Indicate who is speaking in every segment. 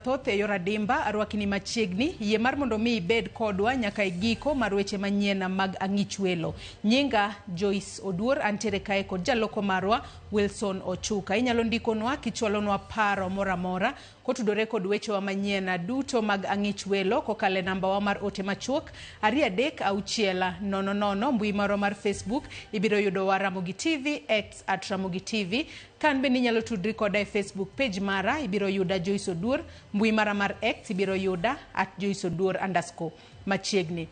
Speaker 1: Thoth e yor adimba arwakini machiegni yie mar mondo mi ibed kodwa nyaka e giko mar weche manyien mag Ang'ich Welo. Nyinga Joyce Oduor, antiere kae kod jaloko marwa Wilson Ochuka. Inyalo ndikonwa kichwalonwa paro moro amora kotudore kod wechewa manyien duto mag Ang'ich Welo kokalo e nambawa mar ote machuok 23600. Mbui marwa mar Facebook ibiro yudowa Ramogi TV, X at Ramogi TV. Kan bende inyalo tudri koda e Facebook page mara, ibiro yuda Joyce Oduor. Mbui mara mar X ibiro yuda at Joyce Oduor underscore machiegni.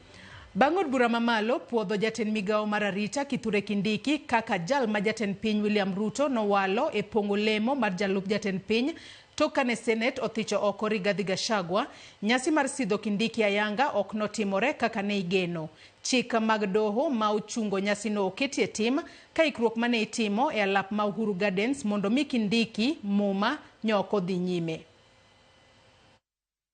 Speaker 1: Bang' od bura mamalo puodho jatend migawo mar arita Kithure Kindiki kaka jal ma jatend piny William Ruto nowalo e pong'o lemo mar jalup jatend piny tok kane Senate othicho oko Rigathi Gachagua, nyasi mar sidho Kindiki ayanga ok notimore kaka ne igeno. Chik mag doho ma ochungo nyasino oketie tim ka ikruok mane itimo e alap ma Uhuru Gardens mondo mi Kindiki muma nyoko dhi nyime.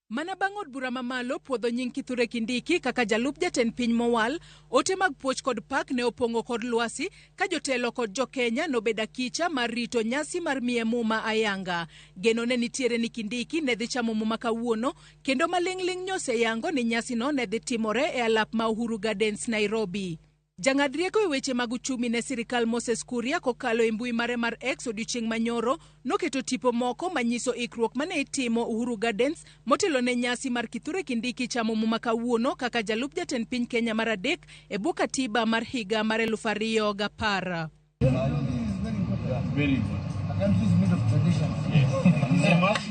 Speaker 1: Mana bang' od bura mamalo puodho nying Kithure Kindiki kaka jalup jatend piny mowal, ote mag puoch kod pak ne opong'o kor lwasi ka jotelo kod jo-Kenya nobedo akicha mar rito nyasi mar miye muma ayanga. Geno ne nitiere ni Kindiki ne dhi chamo muma kawuono kendo maling'ling' nyoseyango ni nyasino ne dhi timore e alap ma Uhuru Gardens, Nairobi. Jang'ad rieko e weche mag uchumi ne sirikal Moses Kuria kokalo e mbui mare mar X odiochieng' manyoro noketo tipo moko manyiso ikruok mane itimo Uhuru Gardens motelo ne nyasi mar Kithure Kindiki chamo muma kawuono kaka jalup jatend piny Kenya mar adek e bwo katiba mar higa mar 2010.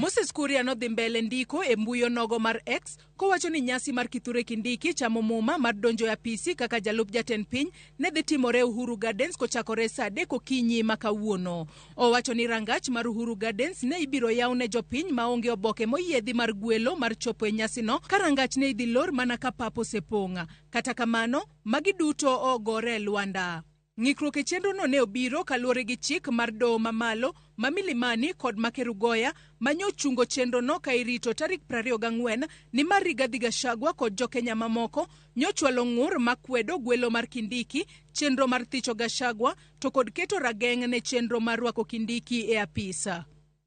Speaker 1: Moses Kuria nodhi mbele ndiko e mbui onogo mar X kowacho ni nyasi mar Kithure Kindiki chamo muma mar donjo e apisi kaka jalup jatend piny ne dhi timore Uhuru Gardens kochakore saa 3 okinyi ma kawuono. Owacho ni rangach mar Uhuru Gardens ne ibiro yaw ne jopiny maonge oboke moyiedhi mar gwelo mar chopo e nyasino ka rangach ne idhi lor mana ka pap osepong'. Kata kamano, magi duto ogore e lwanda. Ng'ikruok e chenrono ne obiro kaluwore gi chik mar doho mamalo ma Milimani kod ma Kerugoya ma nyochungo chenrono ka irito tarik 24 nimar Rigathi Gachagua kod jokenya mamoko nyochwalo ng'ur makwedo gwelo mar Kindiki, chenro mar thicho Gachagua to kod keto rageng' ne chenro mar rwako Kindiki e apis.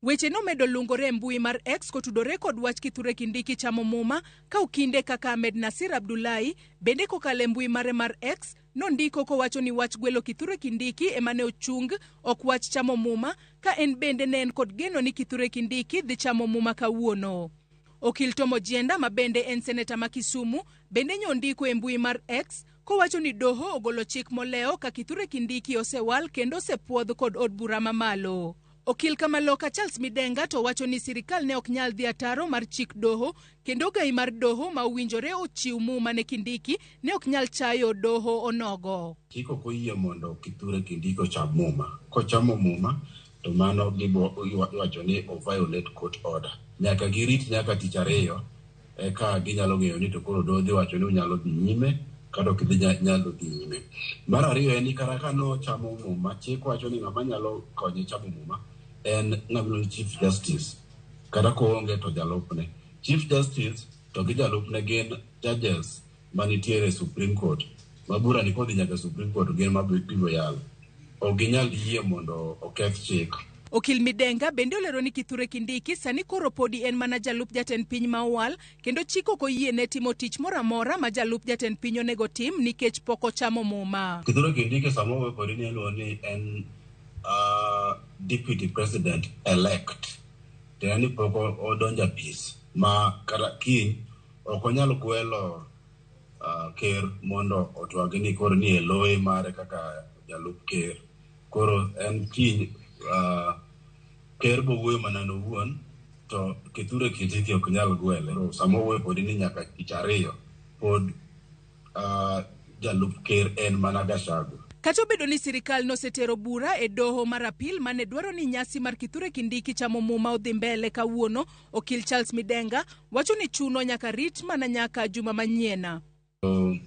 Speaker 1: Weche nomedo lungore e mbui mar X kotudore kod wach Kithure Kindiki chamo muma ka okinde kaka Ahmed Nasir Abdullahi bende kokalo e mbui mare mar X nondiko kowacho ni wach gwelo Kithure Kindiki ema ne ochung ok wach chamo muma ka en bende ne en kod geno ni Kithure Kindiki dhi chamo muma kawuono. Okil Tom Ojienda ma bende en seneta ma Kisumu bende nyondiko e mbui mar X kowacho ni doho ogolo chik molewo ka Kithure Kindiki osewal kendo osepuodh kod od bura mamalo. Okil Kamaloka Charles Midenga to wacho ni sirikal ne ok nyal dhi ataro mar chik doho kendo ogai mar doho ma owinjore ochiw muma ne Kindiki ne ok nyal chayo doho onogo.
Speaker 2: Chik ok oyie mondo Kithure Kindiki ocham muma. Kochamo muma to mano gibo iwacho ni o violate court order. Nyaka girit nyaka tich ariyo eka ginyalo ng'eyo ni to koro doho dhi wacho ni unyalo dhi nyime kata ok idhi nyalo dhi nyime. Mar ariyo en ni kata ka nochamo muma, chik wacho ni ng'ama nyalo konye chamo muma en ng'ama iluongo ni Chief Justice. Kata koonge to jalupne. Chief Justice to gi jalupne gin judges manitiere e Supreme Court ma bura ni kodhi nyaka Supreme Court gin ma biro yalo. Ok ginyal yie mondo oketh chik.
Speaker 1: Okil Midenga bende olero ni Kithure Kindiki sani koro podi en mana jalup jatend piny ma owal kendo chik ok oyiene timo tich moro amora ma jalup jatend piny onego tim nikech pok ochamo muma.
Speaker 2: Kithure Kindiki sama owuoyo kodi ni iluongo ni en deputy president elect. Tiende ni pok odonjo apis ma kata kiny ok onyal gwelo ker mondo otwag ni koro ni e loye mare kaka jalup ker. Koro en kiny ker bowuoyo mana en owuon to Kithure Kindiki ok nyal gwele. Koro sama owuoyo kodi ni nyaka tich ariyo pod jalup ker en mana Gachagua.
Speaker 1: Kata obedo ni sirikal nosetero bura e doho mar apil mane dwaro ni nyasi mar Kithure Kindiki chamo muma odhi mbele kawuono, Okil Charles Midenga wacho ni chuno nyaka rit mana nyaka juma manyien.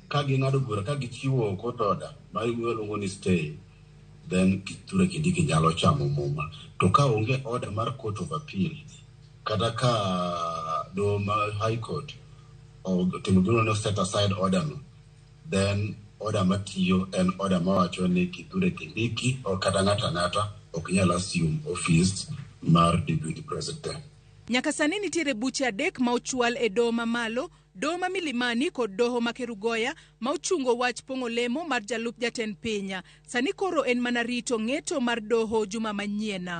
Speaker 2: Ka ging'ado bura, ka gichiwo court order ma iluongo ni stay, then Kithure Kindiki nyalo chamo muma. To ka onge order mar court of appeal, kata ka doho ma high court otimo gima ni set aside order no, then order matiyo en order mawacho ni Kithure Kindiki o kata ng'ato ang'ata ok nyal assume office mar deputy president.
Speaker 1: Nyaka sani nitiere buche 3 ma ochwal e doho mamalo, doho ma Milimani kod doho ma Kerugoya ma ochungo wach pong'o lemo mar jalup jatend piny. Sani koro en mana rito ng'eto mar doho juma manyien.